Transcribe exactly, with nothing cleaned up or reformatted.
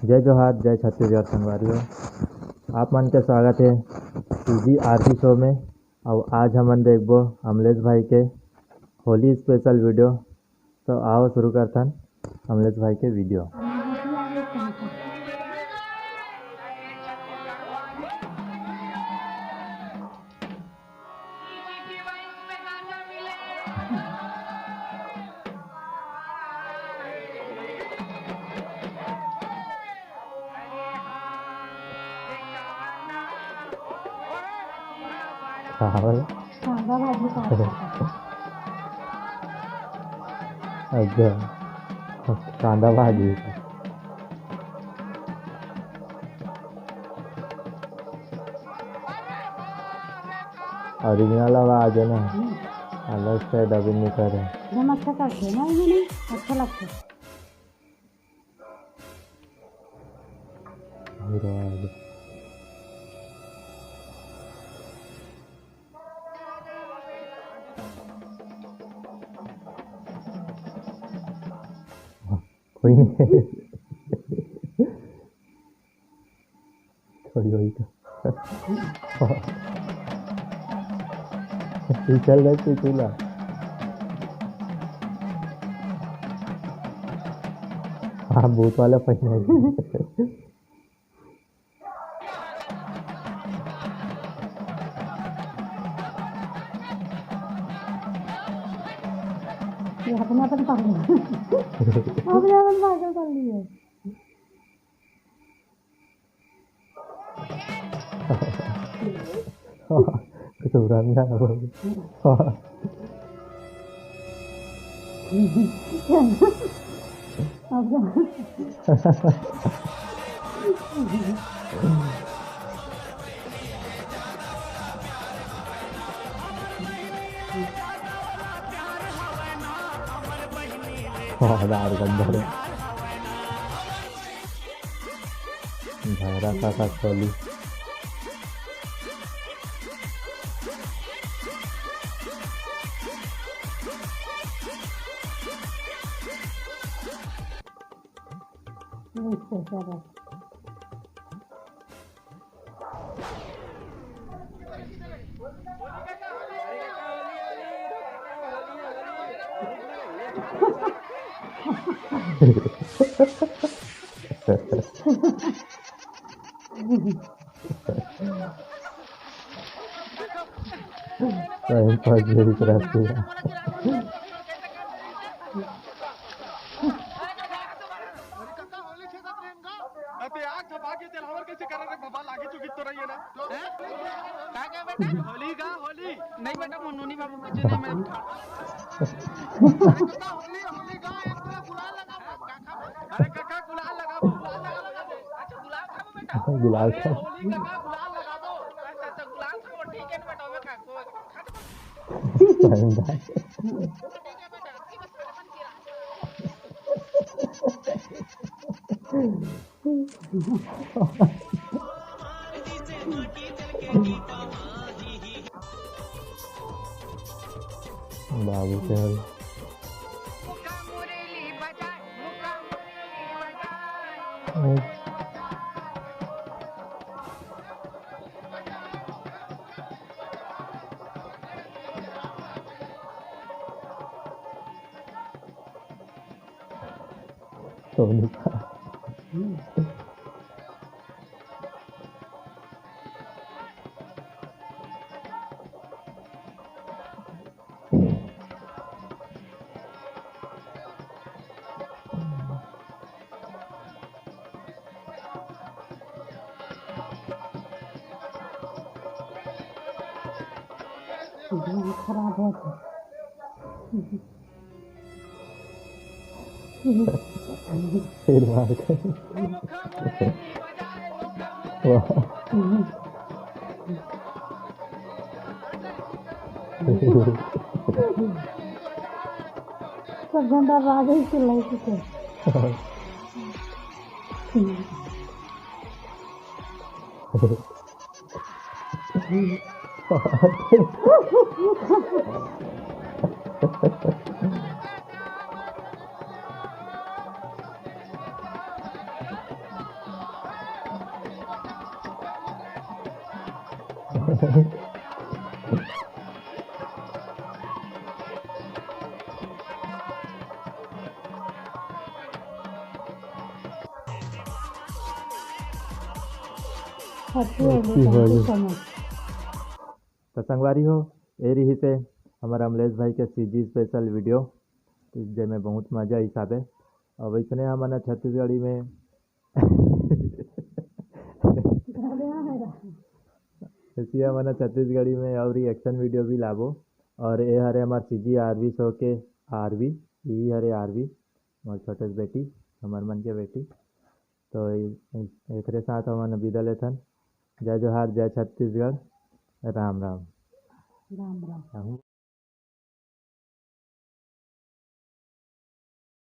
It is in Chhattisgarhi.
जय जोहार, जय छत्तीसगढ़ संगवारी हो। आप मन के स्वागत हे टीजी आरती शो में। अउ आज हमन देखबो अमलेश भाई के होली स्पेशल वीडियो। तो आओ शुरू करथन अमलेश भाई के वीडियो। चावल। कांदा भाजी का। अच्छा, कांदा भाजी। ओरिजिनल आवाज है ना, हम्म। अलग से डबिंग नहीं करे। एकदम अच्छा करते हैं ना, ये नहीं अच्छा लगता। कोई नहीं। थोड़ी वही तो। तू चल रहा है, तू चूल्हा। हाँ, भूत वाला पहले। ये अपने आप को पागल, अपने आप को पागल कर लिए। कुछ हो रहा नहीं है। हाँ, दार गंदा है। भैरा काका खोली। टाइम पास भी करत हे। अते आग धपा के तेल हमर कैसे करे रे बाबा, लागी चुकी तो रही है ना। हैं? का क्या बेटा? होली का होली? नहीं बेटा, मुन्नू नहीं बाबू, कुछ नहीं मैं। अरे काका, होली, होली का एक पूरा गुलाल लगा दो। अरे काका, गुलाल लगा दो, गुलाल लगा दो। अच्छा, गुलाल खाबो बेटा? गुलाल अरे, खाओ। होली काका, गुलाल लगा दो। अच्छा, अच्छा, गुलाल खाओ, ठीक है ना बेटा, मैं खा, खा, खा। ठीक है बेटा, आपकी बस अपन की रात। बाबू के हल। सोनू का। दिमाग खराब होत हे। फिर मार के। वाह। सब घंटा राग ही चिल्लाई थी। Happy anniversary so much। तो संगवारी हो, ये रहिसे हमर अमलेश भाई के सीजी स्पेशल वीडियो, जेमे बहुत मजा आइस हाबे। अब इसने हमन ह छत्तीसगढ़ी में ऐसी हमन ह छत्तीसगढ़ी में और रिएक्शन वीडियो भी लाबो। और ये हरे हमार सीजी आरवी शो के आरवी, यही हरे आरवी, मोर छोटे से बेटी, हमर मन के बेटी। तो ए-, ए-, एकरे साथ हमन विदा लेथन। जय जोहार, जय छत्तीसगढ़, राम राम। राम राम।